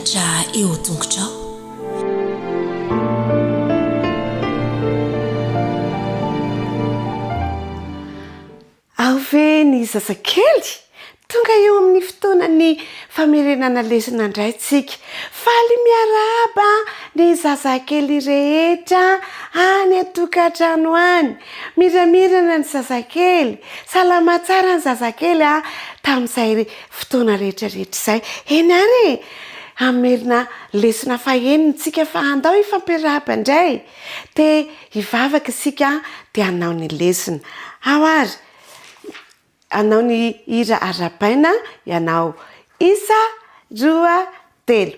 Mpianatra eo an-tongotrao. Ao ve ny zazakely? Tonga eo amin'ny fotoanan'ny famerenana lesona indray tsika. Faly miarahaba ny zazakely rehetra any an-tokantrano any. Miramirana ny zazakely. Salama tsara ny zazakely tamin'izay fotoana rehetra rehetra izay. Eny ary e! Hamerina lesona fahenina tsika fa andao hifampiarahaba indray. Te hivavaka isika dia hanao ny lesona. Ao ary, hanao ny hira arahabaina ianao. Isa, roa, telo.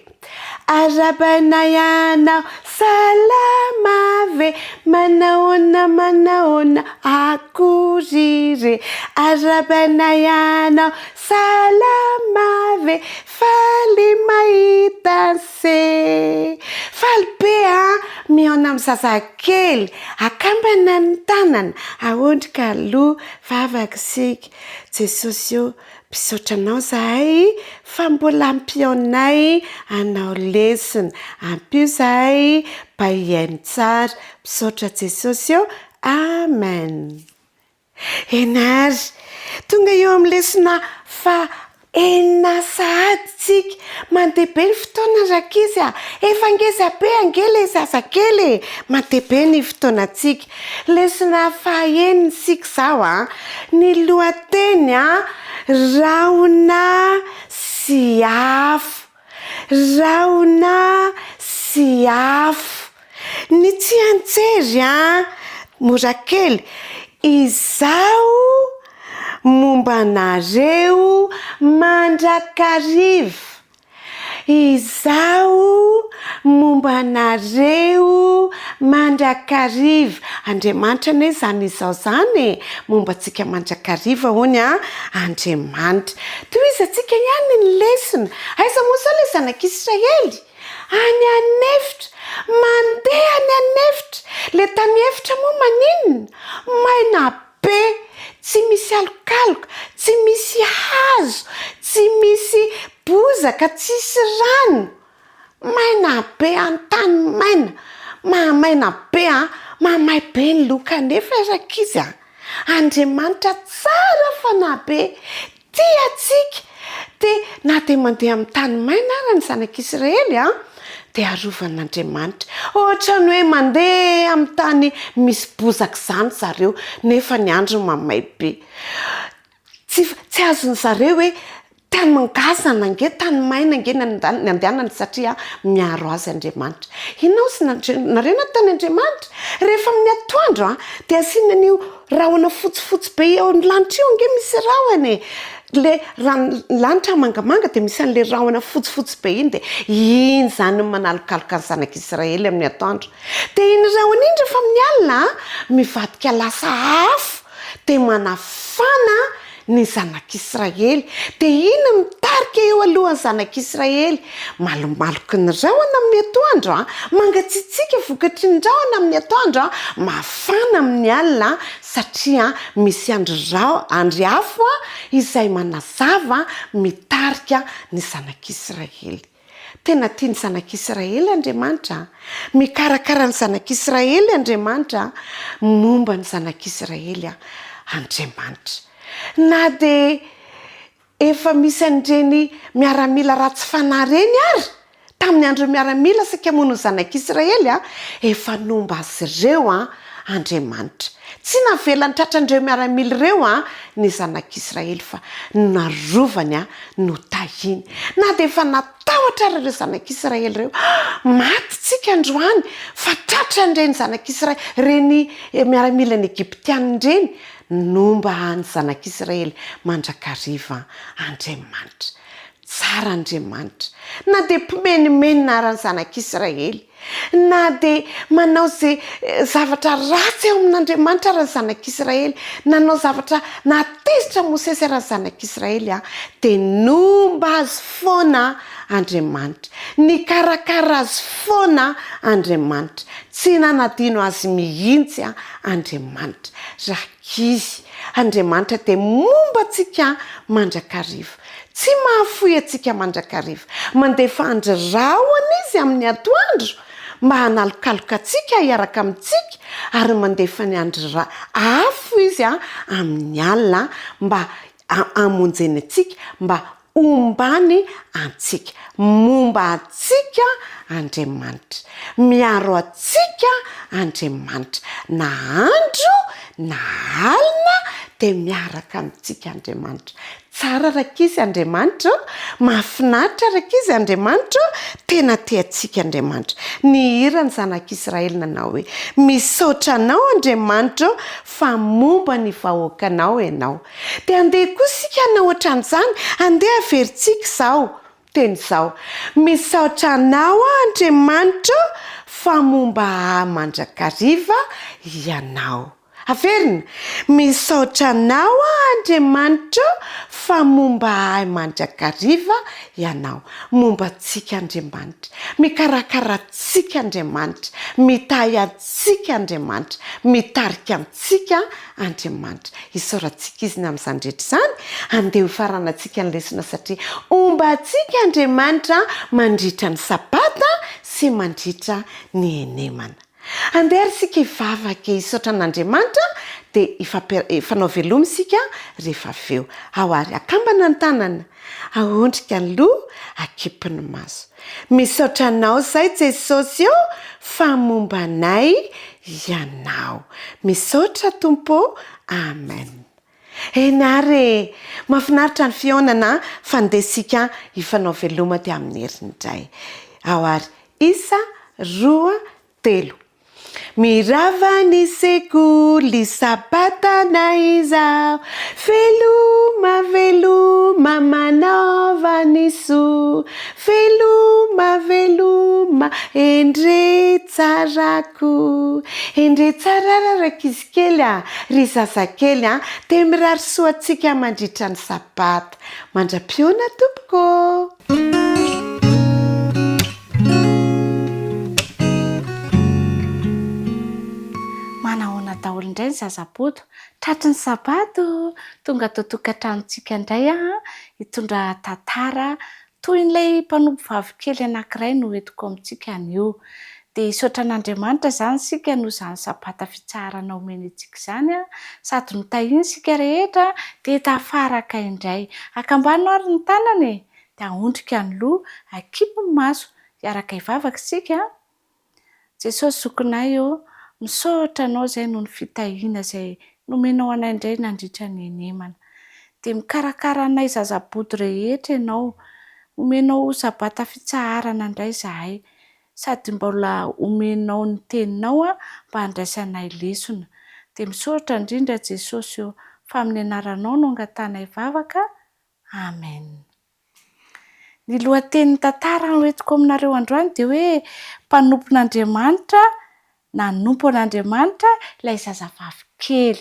Arahabaina ianao, salama ve? Manahoana, manahoana, akory re? Arahabaina ianao, salama ve? Faly mahita anse. Faly be an! Mihaona amin'ny zazakely. Akambana ny tanana. Aondrika aloha. Vavaka isika. Jesosy o, misaotra anao zahay fa mbola ampihaonay anao lesona. Ampio zahay mba hihaino tsara. Misaotra Jesosy o. Amen. Eny ary, tonga eo amin'ny lesona faha enina sahady tsika. Mandeha be ny fotoana rankizy a! Efa ngeza be ange ilay zazakely e! Mandeha be ny fotoanantsika. Lesona faha enina isika izao a! Ny lohateny a, rahona sy afo. Rahona sy afo. Ny tsianjery an! Mora kely. Izaho momba anareo mandrakariva. Izaho momba anareo mandrakariva. Andriamanitra anie izany izao izany e! Momba antsika mandrakariva hono an! Andriamanitra. Tohizantsika ihany ny lesona. Aiza moa izao ilay zanak'Israely? Any an'efitra! Mandeha any an'efitra! Le tany efitra moa maninona? Maina be! Tsy misy alokaloka, tsy misy hazo, tsy misy bozaka, tsisy rano! Maina be an-tany maina! Mahamaina be an! Mahamay be ny loha kanefa rankizy an! Andriamanitra tsara fanahy be, Tia antsika. Dia na dia mandeha amin'ny tany maina ara ny zanak'Israely an, dia arovan'Andriamanitra. Ohatran'ny hoe mandeha amin'ny tany misy bozaka izany zareo, nefa ny andro mamay be. Tsy tsy azon'ny zareo hoe tany ngazana ange, tany maina ange ny andehanany satria miaro azy Andriamanitra. Ianao sy nareo nataony Andriamanitra. Rehefa amin'ny atoandro an, dia asiana an'io Rahona fotsifotsy be eo amin'ny lanitra io ange misy rahona e! Le raha ny lanitra mangamanga dia misy an'le rahona fotsifotsy be iny dia iny izany no manalokaloka ny zanak'Israely amin'ny atoandro. Dia iny rahona iny rehefa amin'ny alina mivadika lasa afo dia manafana ny zanak'Israely. Dia iny no mitarika eo alohan'ny zanak'Israely. Malomaloky ny rahona amin'ny atoandro, mangatsiatsiaka vokatry ny rahona amin'ny atoandro, mafana amin'ny alina satria misy andry andry afo izay manazava mitarika ny zanak'Israely. Tena tia ny zanak'Israely Andriamanitra. Mikarakara ny zanak'Israely Andriamanitra. Momba ny zanak'Israely Andriamanitra. Na dia efa misy an'ireny miaramila ratsy fanahy ireny ary, tamin'ny andron'ny miaramila saika hamono ny zanak'Israely, efa nomba azy ireo Andriamanitra. Tsy navelany tratran'ireo miaramila ireo ny zanak'Israely fa narovany notahiny. Na dia efa natahotra ary ireo zanak'Israely ireo, maty tsika androany fa tratran'ireny zanak'Israely, ireny miaramilan'ny Egyptiana ireny, nomba ny zanak'Israely mandrakariva Andriamanitra. Tsara Andriamanitra. Na dia mpimenomenona ara ny zanak'Israely. Na dia manao izay zavatra ratsy eo amin'Andriamanitra ary ny zanak'Israely, nanao zavatra nahatezitra an'i Mosesy ary ny zanak'Israely, dia nomba azy foana Andriamanitra. Nikarakara azy foana Andriamanitra. Tsy nanadino azy mihitsy Andriamanitra. Rankizy, Andriamanitra dia momba antsika mandrakariva. Tsy mahafoy antsika mandrakariva. Mandefa andry rahona Izy amin'ny atoandro mba hanalokaloka antsika hiaraka amintsika, ary mandefa ny andry afo Izy amin'ny alina mba hamonjeny antsika, mba hombany antsika. Momba antsika Andriamanitra. Miaro antsika Andriamanitra. Na andro na alina dia miaraka amintsika Andriamanitra. Tsara rankizy Andriamanitra ô! Mahafinaritra rankizy Andriamanitra ô! Tena tia antsika Andriamanitra. Nihira ny zanak'Israely nanao hoe, Misaotra Anao Andriamanitra ô fa momba ny vahoakanao Ianao. Dia andeha koa isika hanao ohatran'izany, andeha averintsika izao teny izao, Misaotra Anao aho Andriamanitra ô fa momba ahy mandrakariva Ianao. Averina, Misaotra Anao aho Andriamanitra ô fa momba ahy mandrakariva Ianao. Momba antsika Andriamanitra. Mikarakara antsika Andriamanitra. Mitahy antsika Andriamanitra. Mitarika antsika Andriamanitra. Isaorantsika Izy ny amin'izany rehetra izany. Andeha hofaranantsika ny lesona satria homba antsika Andriamanitra mandritra ny Sabata sy mandritra ny henemana. Andeha ary isika hivavaka hisaotra an'Andriamanitra dia hifanao veloma isika rehefa avy eo. Ao ary, akambana ny tanana, ahondrika ny loha, akipy ny maso. Misaotra anao izay Jesosy ô fa momba anay Ianao. Misaotra Tompo ô. Amen. Eny ary e! Mahafinaritra ny fihaonana fa ndeha isika hifanao veloma dia amin'ny heriny indray. Ao ary, isa, roa, telo. Mirava ny sekoly sabata na izaho Veloma veloma manaova ny soa Veloma veloma endre tsarako Endre tsara ra rankizy kely a Ry zazakely a Dia mirary soa antsika mandritra ny sabata Mandra-pihaona tompoko ô. Manahoana daholo indray ny zazabodo? Tratry ny sabata ô! Tonga ato an-tokantranontsika indray aho hitondra tantara toy ilay mpanompo vavy kely anankiray no entiko amintsika anio. Dia hisaotra an'Andriamanitra izany isika noho izany sabata fitsaharana omeny antsika izany, sady notahiany isika rehetra dia tafaraka indray. Akambano ary ny tanana e! Dia ahondrika ny loha, akipy ny maso, hiaraka hivavaka isika an! Jesosy zokinay ô, misaotra Anao izay noho ny fitahiana izay nomenao anay indray nandritra ny henemana. Dia mikarakara anay zazabodo rehetra Ianao, omenao sabata fitsaharana indray izahay, sady mbola omenao ny teninao mba handraisanay lesona. Dia misaotra indrindra Jesosy ô, fa amin'ny anaranao no angatahanay vavaka, Amen. Ny lohatenin'ny tantara hoentiko aminareo androany dia hoe mpanompon'Andriamanitra nanompo an'Andriamanitra ilay zazavavy kely.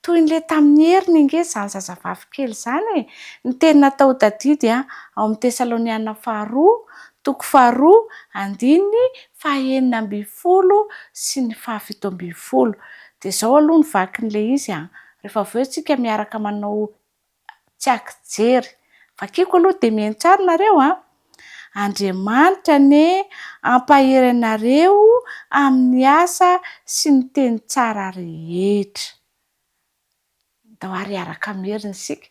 Toy ny ilay tamin'ny heriny ange izany zazavavy kely izany e! Ny teny natao ho tadidy ao amin'ny Tesaloniana faharoa, toko faharoa, andininy fahenina ambinifolo sy ny fahafito ambinifolo. Dia izao aloha ny vakin'ilay izy an! Rehefa avy eo isika miaraka manao tsy ankijery. Vakiko aloha dia mihaino tsara nareo an! Andriamanitra anie hampahery anareo amin'ny asa sy ny teny tsara rehetra. Ndao ary hiaraka hamerina isika.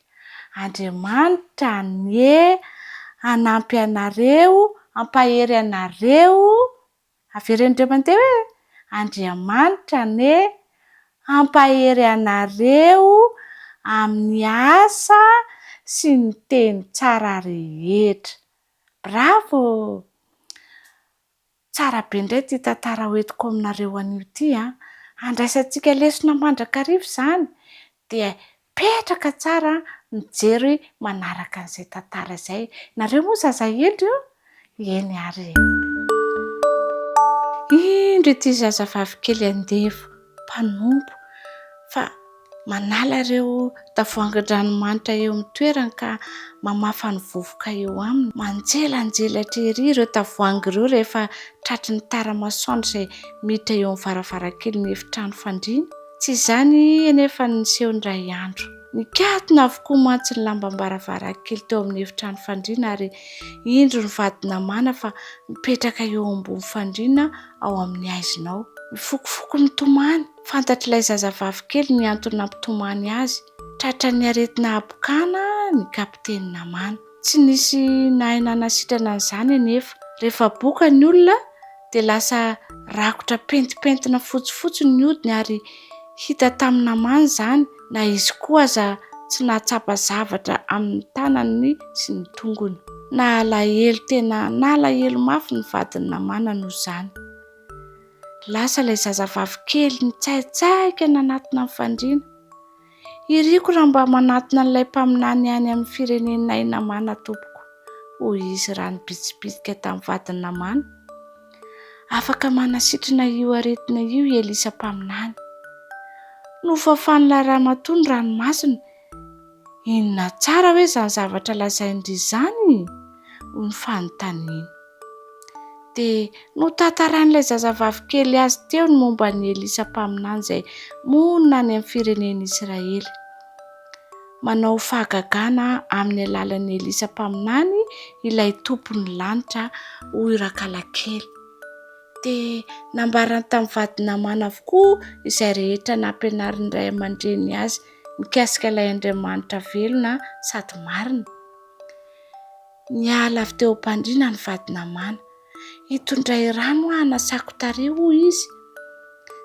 Andriamanitra anie hanampy anareo, hampahery anareo Avereno indray mandeha hoe, Andriamanitra anie hampahery anareo amin'ny asa sy ny teny tsara rehetra. Bravo! Tsara be indray ity tantara hoentiko aminareo anio ity an! Handraisantsika lesona mandrakariva izany dia Mipetraka tsara mijery manaraka an'izay tantara izay. Nareo moa zaza hendry ô? Eny ary e. Indro ity zazavavy kely andevo, mpanompo, fa manala ireo tavoahangin-dranomanitra eo amin'ny toerany ka mamafa ny vovoka eo aminy. Manjelanjelatra ery ireo tavoahangy ireo rehefa tratry ny tara-masoandro izay miditra eo amin'ny varavarankelin'ny efitrano fandriana. Tsy izany anefa no niseho indray andro. Nikatona avokoa mantsy ny lambam-baravarankely teo amin'ny efitrano fandriana ary indro ny vady namana fa mipetraka eo ambony fandriana ao amin'ny haizina ao. Mifokofoko mitomany. Fantatr'ilay zazavavy kely ny antony nampitomany azy. Tratran'ny aretina habokana ny kapiteny Namana. Tsy nisy nahay nanasitrana an'izany anefa. Rehefa boka ny olona dia lasa rakotra pentimpentina fotsifotsy ny hodiny ary hita tamin'i Namana izany na izy koa aza tsy nahatsapa zavatra amin'ny tanany sy ny tongony. Nalahelo tena nalahelo mafy ny vadin'i Namana noho izany. Lasa ilay zazavavy kely nitsaitsaika nanatona ny fandriana. Iriko raha mba manatona an'ilay mpaminany any amin'ny firenenay Namana tompoko, hoy izy raha nibitsibitsika tamin'ny vadin'i Namana. Afaka manasitrana io aretina io i Elisa mpaminany. Nofafan'ilay ramatoa ny ranomasony. Inona tsara hoe izany zavatra lazain-dry izany? hoy ny fanontaniany. Dia notantarain'ilay zazavavy kely azy teo ny momba an'i Elisa mpaminany izay monina any amin'ny firenen'Israely. Manao fahagagana amin'ny alalan'i Elisa mpaminany ilay Tompon'ny lanitra, hoy Rakalakely. Dia nambarany tamin'ny vadin'i Namàna avokoa izay rehetra nampianarin'ny ray aman-dreniny azy mikasika ilay Andriamanitra velona sady marina. Niala avy teo am-pandriana ny vadin'i Namàna. Itondray rano aho hanasako tarehy, hoy izy.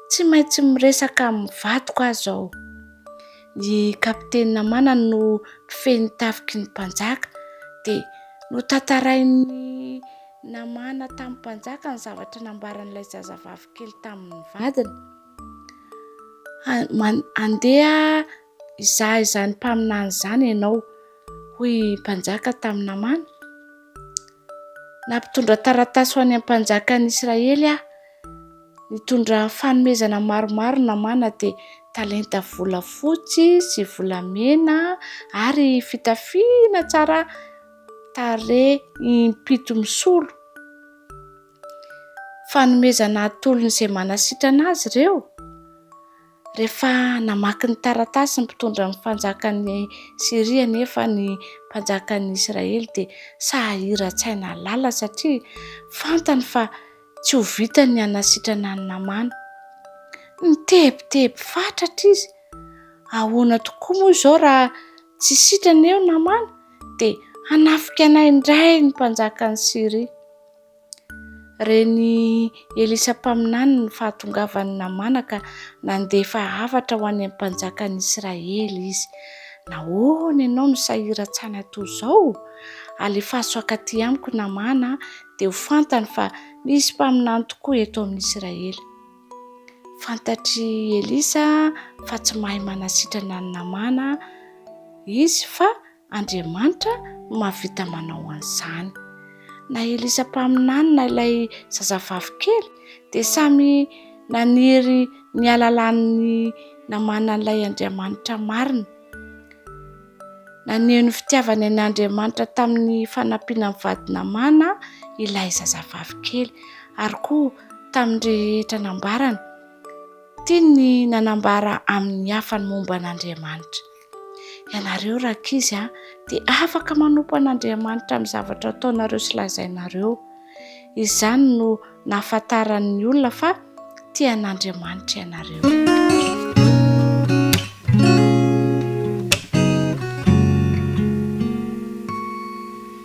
Tsy maintsy miresaka amin'ny vadiko aho izao. Ny kapiteny Namàna no mpifehy ny tafiky ny mpanjaka, dia notantarain'i Namàna tamin'ny mpanjaka ny zavatra nambaran'ilay zazavavy kely tamin'ny vadiny. Handeha hizaha izany mpaminany izany ianao, hoy ny mpanjaka tamin'i Namàna. Nampitondra taratasy ho any amin'ny mpanjakan'ny Israely aho. Nitondra fanomezana maromaro Namàna dia talenta volafotsy sy volamena ary fitafiana tsara tarehy impito misolo. Fanomezana atolony izay manasitrana azy ireo. Rehefa namaky ny taratasy ny mpitondra ny fanjakan'i Syria anefa ny mpanjakan'ny Israely dia sahiran-tsaina lalina satria fantany fa tsy ho vitany ny hanasitrana an'i Namàna. Nitebiteby fatratra izy. Ahoana tokoa moa izao raha tsy sitrana eo Namàna dia hanafika anay indray ny mpanjakan'i Syria. Ren'i Elisa mpaminany ny fahatongavan'i Namàna ka nandefa hafatra ho any amin'ny mpanjakan'i Israely izy. Nahoana ianao no sahiran-tsaina toy izao? Alefaso hankaty amiko Namàna dia ho fantany fa misy mpaminany tokoa eto amin'i Israely. Fantatr'i Elisa fa tsy mahay manasitrana an'i Namàna izy fa Andriamanitra no mahavita manao an'izany. Na Elisa mpaminany na ilay zazavavy kely dia samy naniry ny hahalalan'ny namanan'ilay Andriamanitra marina. Naneho ny fitiavany an'Andriamanitra tamin'ny fanampiana ny vady Namàna ilay zazavavy kely, ary koa tamin'ny rehetra nambarany. Tiany ny nanambara amin'ny hafa ny momba an'Andriamanitra. Ianareo rankizy a, dia afaka manompo an'Andriamanitra amin'ny zavatra ataonareo sy lazainareo. Izany no nahafantaran'ny olona fa tia an'Andriamanitra ianareo.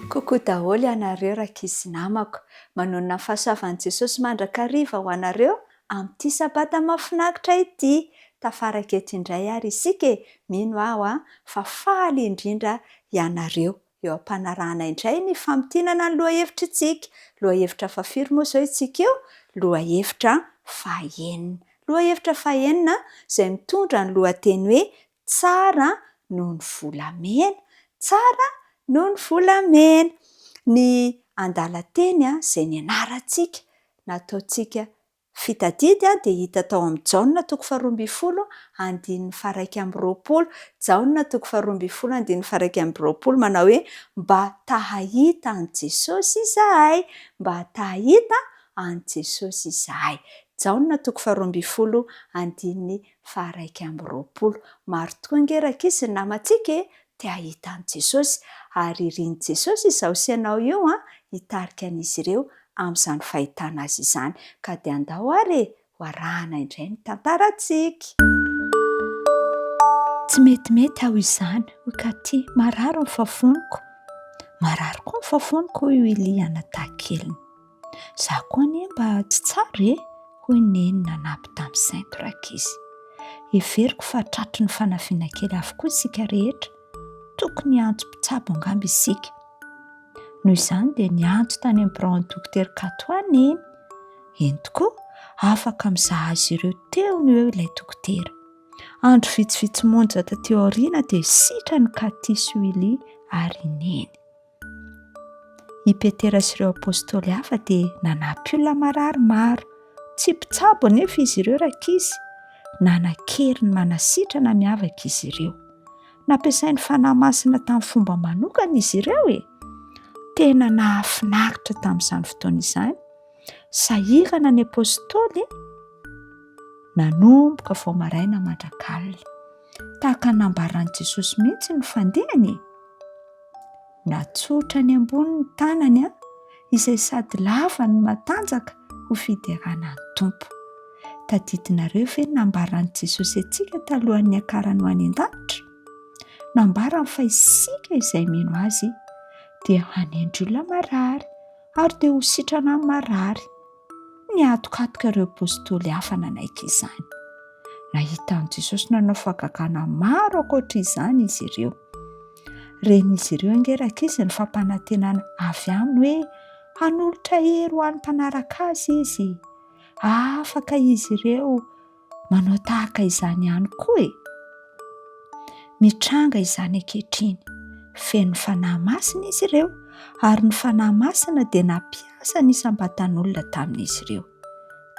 Coucou daholo ianareo rankizy namako. Manonona ny fahasoavan'i Jesosy mandrakariva ho anareo Amin'ity sabata mahafinaritra ity, tafaraka eto indray ary isika e! Mino aho an, fa faly indrindra ianareo eo am-panarahana indray ny famintinana ny lohahevitr'itsika. Lohahevitra fahafiry moa izao isika io? Lohahevitra fahenina. Lohahevitra fahenina izay mitondra ny lohateny hoe Tsara noho ny volamena. Tsara noho ny volamena. Ny andalan-teny izay nianarantsika, nataontsika. Fitadidy dia hita tao amin'ny Jaona toko faharoambinifolo andininy faha-21. Jaona toko faharoambinifolo andininy faha-21 manao hoe, Mba ta-hahita an'i Jesosy izahay, mba ta-hahita an'i Jesosy izahay. Jaona toko faharoambinifolo andininy faha-21. Maro tokoa ange rankizy ny namantsika e, te hahita an'i Jesosy, ary irin'i Jesosy izaho sy ianao io an, hitarika an'izy ireo amin'izany fahitana Azy izany. Ka dia andao ary e, ho arahana indray ny tantarantsika. Tsy metimety aho izany, hoy Katie, marary ny vavoniko. Marary koa ny vavoniko, hoy Willy anadahy keliny. Izaho koa anie mba tsy tsara e! hoy Neny nanampy tamin'ny sento rankizy. Heveriko fa tratry ny fanaviana kely avokoa isika rehetra. Tokony hiantso mpitsabo angamba isika. Noho izany dia niantso tany amin'ny biraon'ny Dokotera Katoa Neny. Eny tokoa, afaka mizaha azy ireo teo no eo ilay dokotera. Andro vitsivitsy monja taty aoriana dia sitrana i Katie sy Willy ary i Neny. I Petera sy ireo apostoly hafa dia nanampy olona marary maro. Tsy mpitsabo anefa izy ireo rankizy. Nanan-kery ny manasitrana miavaka izy ireo. Nampiasain'ny fanahy masina tamin'ny fomba manokana izy ireo e! Tena nahafinaritra tamin'izany fotoana izany. Sahirana ny apostoly nanomboka vao maraina mandrak'alina. Tahaka ny nambaran'i Jesosy mihitsy ny fandehany e! Natsotra any ambony ny tanany, izay sady lava no matanjaka ho fiderana ny Tompo. Tadidinareo ve ny nambaran'i Jesosy antsika talohan'ny niakarany ho any an-danitra? Nambarany fa isika izay mino Azy dia hanendry olona marary ary dia ho sitrana ny marary. Nihatokatoka ireo apostoly hafa nanaiky izany. Nahita an'i Jesosy nanao fahagagana maro ankoatra izany izy ireo. Ren'izy ireo ange rankizy ny fampanantenana avy aminy hoe hanolotra hery ho an'ny mpanaraka azy izy. Afaka izy ireo manao tahaka izany ihany koa e! Mitranga izany ankehitriny. Feno Fanahy Masina izy ireo, ary ny Fanahy Masina dia nampiasa ny isam-batan'olona tamin'izy ireo.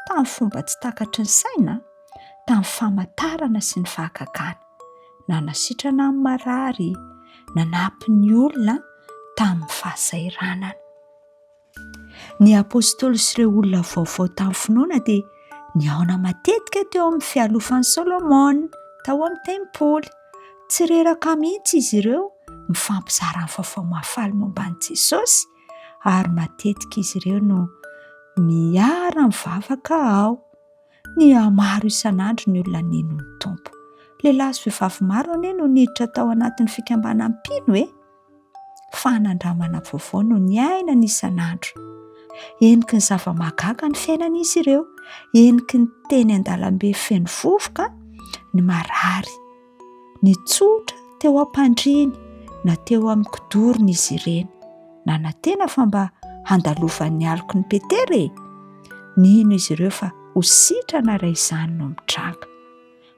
Tamin'ny fomba tsy takatry ny saina, tamin'ny famantarana sy ny fahagagana. Nanasitrana ny marary, nanampy ny olona tamin'ny fahasahiranana. Ny apostoly sy ireo olona vaovao tamin'ny finoana dia nihaona matetika teo amin'ny fialofan'i Solomona, tao amin'ny tempoly. Tsy reraka mihitsy izy ireo mifampizara ny vaovao mahafaly momba an'i Jesosy, ary matetika izy ireo no miara-mivavaka ao. Nihamaro isan'andro ny olona nino ny Tompo. Lehilahy sy vehivavy maro anie no niditra tao anatin'ny fikambanan'ny mpino e! Fanandramana vaovao no niainany isan'andro. Heniky ny zava-mahagaga ny fiainan'izy ireo, heniky ny teny an-dalambe feno vovoka ny marary. Nitsotra teo am-pandriany na teo amin'ny kidorony izy ireny. Nanantena fa mba handalovan'ny aloky ny Petera e! Nino izy ireo fa ho sitrana raha izany no mitranga.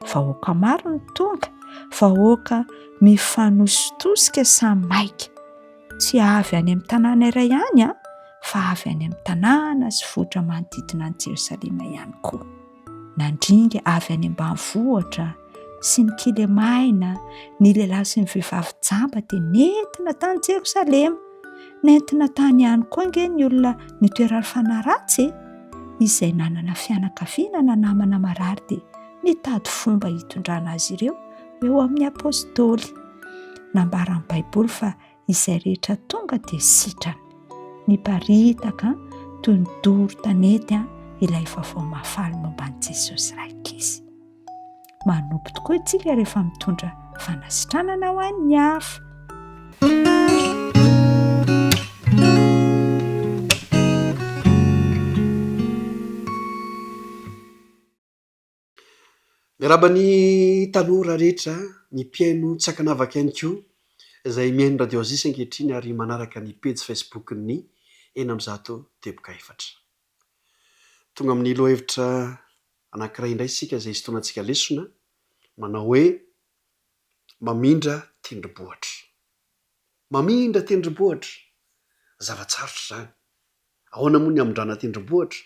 Vahoaka maro no tonga, vahoaka mifanositosika samy maika. Tsy avy any amin'ny tanàna iray ihany an, fa avy any amin'ny tanàna sy vohitra manodidina an'i Jerosalema ihany koa. Nandringa avy any ambanivohitra sy ny kilemaina, ny lehilahy sy ny vehivavy jamba dia nentina tany Jerosalema. Nentina tany ihany koa ange ny olona nitoeran'ny fanahy ratsy e! Izay nanana fianakaviana na namana marary dia nitady fomba hitondrana azy ireo ho eo amin'ny apostoly. Nambaran'ny Baiboly fa izay rehetra tonga dia sitrana. Niparitaka toy ny doro tanety ilay vaovao mahafaly momba an'i Jesosy Raik'izy. Manompo tokoa isika rehefa mitondra fanasitranana ho an'ny hafa. Miarahaba ny tanora rehetra, ny mpihaino tsy ankanavaka ihany koa izay mihaino Radio Aziz ankehitriny ary manaraka ny pejy Facebook-n'ny 604. Tonga amin'ny lohahevitra anankiray indray isika izay hisintonantsika lesona manao hoe mamindra tendrombohitra. Mamindra tendrombohitra! Zava-tsarotra izany. Ahoana moa ny hamindrana tendrombohitra?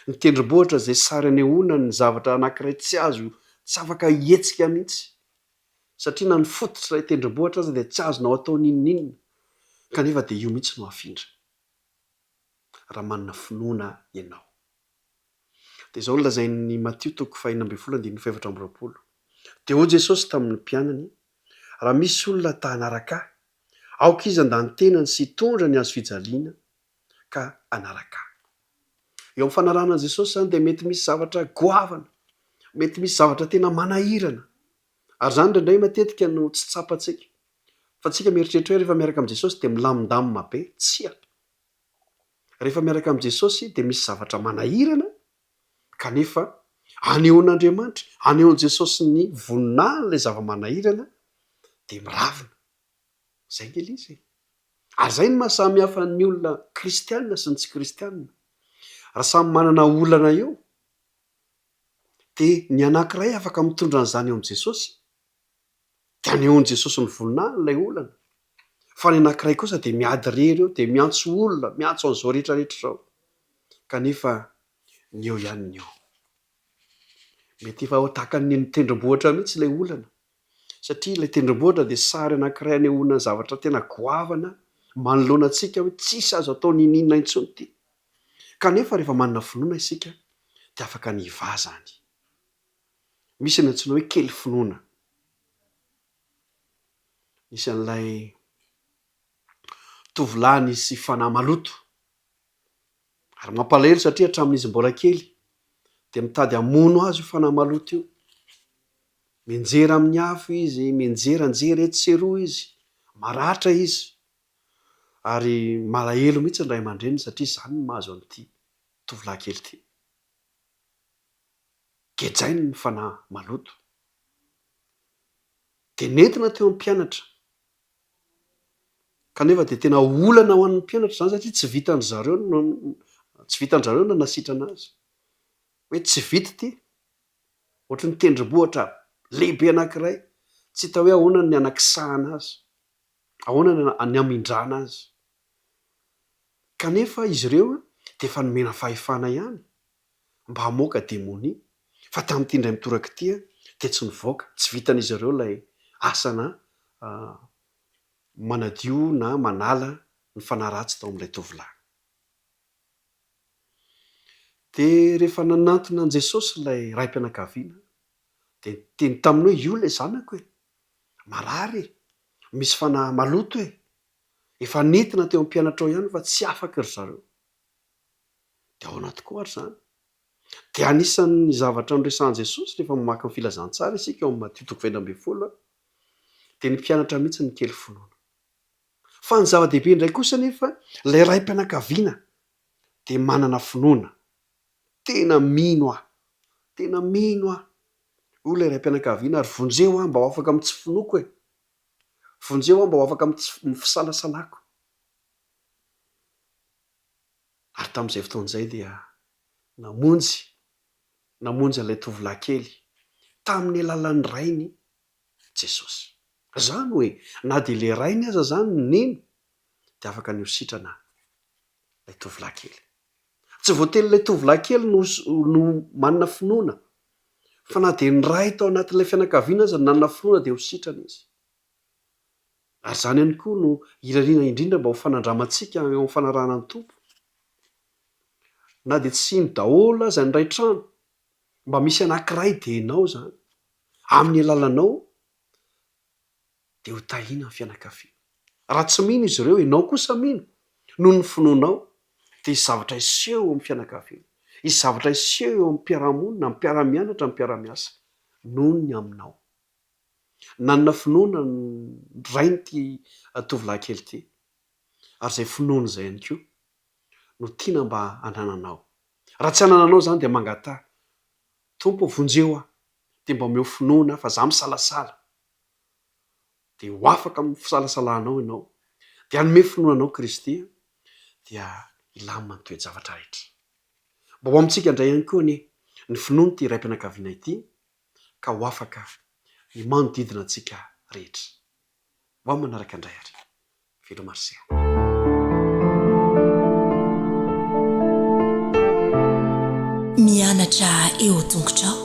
Ny tendrombohitra izay sary anehoana ny zavatra anankiray tsy azo, tsy afaka hihetsika mihitsy. Satria na ny fototr'ilay tendrombohitra aza dia tsy azonao atao n'inon'inona. Kanefa dia io mihitsy no hafindra. Raha manana finoana ianao. Dia izao no lazain'i Matio toko fahenina ambin'ny folo andininy faha-24. Dia hoy Jesosy tamin'ny mpianany, Raha misy olona ta hanaraka Ahy, aoka izy handà ny tenany sy hitondra ny hazo fijaliana ka hanaraka Ahy. Eo amin'ny fanarahana an'i Jesosy izany dia mety misy zavatra goavana, mety misy zavatra tena manahirana. Ary izany indraindray matetika no tsy tsapantsika. Fa tsika mieritreritra hoe rehefa miaraka amin'i Jesosy dia milamindamina be. Tsia. Rehefa miaraka amin'i Jesosy dia misy zavatra manahirana kanefa anehoan'Andriamanitra, anehoan'i Jesosy ny voninahiny ilay zava-manahirana dia miravina. Izay ange ilay izy e. Ary izay no maha samy hafa ny olona kristiana sy ny tsy kristiana. Raha samy manana olana eo dia ny anankiray afaka mitondra an'izany eo amin'i Jesosy Dia anehoan'i Jesosy ny voninahiny ilay olana. Fa ny anankiray kosa dia miady irery eo, dia miantso olona, miantso an'izao rehetra rehetra izao. Kanefa ny eo ihany ny eo. Mety efa ho tahaka ny ny tendrombohitra mihitsy ilay olana. Satria ilay tendrombohitra dia sary anankiray anehoana zavatra tena goavana manoloana antsika hoe tsisy azo atao n'inon'inona intsony ity. Kanefa rehefa manana finoana isika dia afaka ny hivaha izany. Misy ny antsoina hoe kely finoana. Nisy an'ilay tovolahy nisy fanahy maloto. Ary mampalahelo satria hatramin'izy mbola kely dia mitady hamono azy io fanahy maloto io. Mianjera amin'ny afo izy, mianjeranjera etsy sy eroa izy, maratra izy. Ary malahelo mihitsy ny ray aman-dreniny satria izany no mahazo an'ity tovolahy kely ity. Gejainy ny fanahy maloto. Dia nentina teo amin'ny mpianatra. Kanefa dia tena olana ho an'ny mpianatra izany satria tsy vitan-dry zareo no tsy vitan-dry zareo ny nanasitrana azy. Hoe tsy vita ity. Ohatry ny tendrombohitra lehibe anankiray, tsy hita hoe ahoana ny hanakisahana azy. Ahoana ny hamindrana azy. Kanefa izy ireo dia efa nomena fahefana ihany mba hamoaka demonia, fa tamin'ity indray mitoraka ity dia tsy nivoaka, tsy vitan'izy ireo ilay asa na manadio na manala ny fanahy ratsy tao amin'ilay tovolahy. Dia rehefa nanantona an'i Jesosy ilay raim-pianakaviana dia niteny taminy hoe, io ilay zanako e! marary e! misy fanahy maloto e! efa nentina teo amin'ny mpianatrao ihany fa tsy afaka ry zareo. Dia ahoana tokoa ary izany? Dia anisan'ny zavatra noresahan'i Jesosy rehefa mamaky ny filazantsara isika ao amin'ny Matio toko fahenina ambin'ny folo, dia ny mpianatra mihitsy no kely finoana. Fa ny zava-dehibe indray kosa anefa, ilay raim-pianakaviana dia manana finoana. Tena mino aho. Tena mino aho. Hoy ilay raim-pianakaviana, ary vonjeo aho mba ho afaka amin'ny tsy finoako e. Vonjeo aho mba ho afaka amin'ny tsy fisalasalako. Ary tamin'izay fotoana izay dia namonjy, namonjy an'ilay tovolahy kely tamin'ny alalan'ny rainy Jesosy. Izany hoe, na dia ilay rainy aza izany no nino, dia afaka ny ho sitrana ilay tovolahy kely. Tsy voatery ilay tovolahy kely no, no manana finoana, fa na dia ny ray tao anatin'ilay fianakaviana aza no nanana finoana dia ho sitrana izy. Ary izany ihany koa no irariana indrindra mba ho fanandramantsika eo amin'ny fanarahana ny Tompo. Na dia tsy hino daholo aza ny iray trano, mba misy anankiray dia ianao izany. Amin'ny alalanao dia ho tahiana ny fianakaviana. Raha tsy mino izy ireo, ianao kosa mino. Noho ny finoanao dia hisy zavatra hiseho eo amin'ny fianakaviana. Hisy zavatra hiseho eo amin'ny mpiara-monina, amin'ny mpiara-mianatra, amin'ny mpiara-miasa noho ny aminao. Nanana finoana ny rain'ity tovolahy kely ity, ary izay finoana izay ihany koa no tiana mba hanananao. Raha tsy anananao izany dia mangataha, Tompo ô vonjeo aho, dia mba omeo finoana aho fa za misalasala. Dia ho afaka amin'ny fisalasalanao ianao, dia hanome finoana anao Kristy, dia hilamina ny toe-javatra rehetra. Mba ho amintsika indray ihany koa anie ny finoan'ity raim-pianakaviana ity, ka ho afaka ny manodidina antsika rehetra. Ho amin'ny manaraka indray ary. Veloma ry se a. Anatra eo tongotrao.